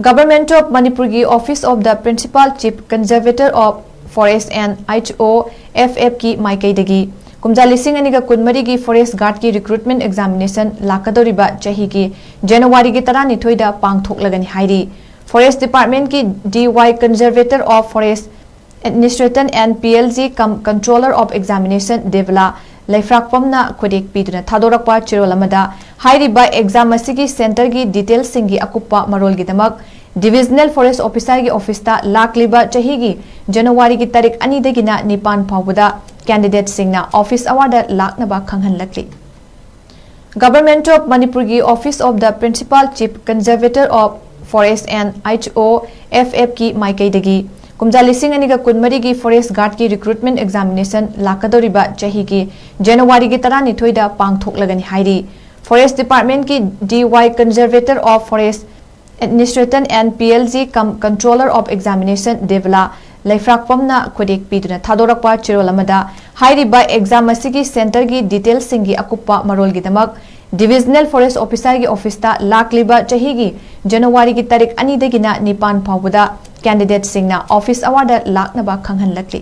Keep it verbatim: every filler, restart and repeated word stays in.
Government of ꯃꯅꯤꯄꯨꯔꯒꯤ Office of the Principal Chief Conservator of Forest and H O F F ꯀꯤ ꯃꯥꯏꯀꯩꯗꯒꯤ ꯀꯨꯝꯖꯥ ꯂꯤꯁꯤꯡ ꯑꯅꯤꯒ ꯀꯨꯟꯃꯔꯤꯒꯤ Forest Guardꯀꯤ recruitment examination ꯂꯥꯛꯀꯗꯧꯔꯤꯕ ꯆꯍꯤꯒꯤ ꯖꯅꯋꯥꯔꯤꯒꯤ ꯇꯔꯥꯅꯤꯊꯣꯏꯗ ꯄꯥꯡꯊꯣꯛꯂꯒꯅꯤ ꯍꯥꯏꯔꯤ꯫ Forest Departmentꯀꯤ D Y Conservator of Forest Administrator and P L G cum Controller of Examination ꯗꯦꯕꯂꯥ ꯂꯩꯐ꯭ꯔꯥꯛꯄꯝꯅ ꯈꯨꯗꯦꯛ ꯄꯤꯗꯨꯅ ꯊꯥꯗꯣꯔꯛꯄ ꯆꯦꯔꯣꯜ ꯑꯃꯗ ꯍꯥꯏꯔꯤꯕ exam ꯑꯁꯤꯒꯤ centreꯒꯤ detailꯁꯤꯡꯒꯤ ꯑꯀꯨꯞꯄ ꯃꯔꯣꯜꯒꯤꯗꯃꯛ Divisional Forest Officerꯒꯤ officeꯇ ꯂꯥꯛꯂꯤꯕ ꯆꯍꯤꯒꯤ ꯖꯅꯋꯥꯔꯤꯒꯤ ꯇꯥꯔꯤꯛ ꯑꯅꯤꯗꯒꯤꯅ ꯅꯤꯄꯥꯟ ꯐꯥꯎꯕꯗ candidateꯁꯤꯡꯅ office hourꯗ ꯂꯥꯛꯅꯕ ꯈꯪꯍꯜꯂꯛꯂꯤ꯫ Government of ꯃꯅꯤꯄꯨꯔꯒꯤ Office of the Principal Chief Conservator of Forest and H O F F ꯀꯤ ꯃꯥꯏꯀꯩꯗꯒꯤ ꯀꯨꯝꯖꯥ ꯂꯤꯁꯤꯡ ꯑꯅꯤꯒ ꯀꯨꯟꯃꯔꯤꯒꯤ Forest Guardꯀꯤ recruitment examination ꯂꯥꯛꯀꯗꯧꯔꯤꯕ ꯆꯍꯤꯒꯤ ꯖꯅꯋꯥꯔꯤꯒꯤ ꯇꯔꯥꯅꯤꯊꯣꯏꯗ ꯄꯥꯡꯊꯣꯛꯂꯒꯅꯤ ꯍꯥꯏꯔꯤ꯫ Forest Departmentꯀꯤ D Y Conservator of Forest Administrator and P L G cum Controller of Examination ꯗꯦꯕꯂꯥ ꯂꯩꯐ꯭ꯔꯥꯛꯄꯝꯅ ꯈꯨꯗꯦꯛ ꯄꯤꯗꯨꯅ ꯊꯥꯗꯣꯔꯛꯄ ꯆꯦꯔꯣꯜ ꯑꯃꯗ ꯍꯥꯏꯔꯤꯕ exam ꯑꯁꯤꯒꯤ centreꯒꯤ detailꯁꯤꯡꯒꯤ ꯑꯀꯨꯞꯄ ꯃꯔꯣꯜꯒꯤꯗꯃꯛ Divisional Forest Officerꯒꯤ officeꯇ ꯂꯥꯛꯂꯤꯕ ꯆꯍꯤꯒꯤ ꯖꯅꯋꯥꯔꯤꯒꯤ ꯇꯥꯔꯤꯛ ꯑꯅꯤꯗꯒꯤꯅ ꯅꯤꯄꯥꯟ ꯐꯥꯎꯕꯗ candidateꯁꯤꯡꯅ office hourꯗ ꯂꯥꯛꯅꯕ ꯈꯪꯍꯜꯂꯛꯂꯤ꯫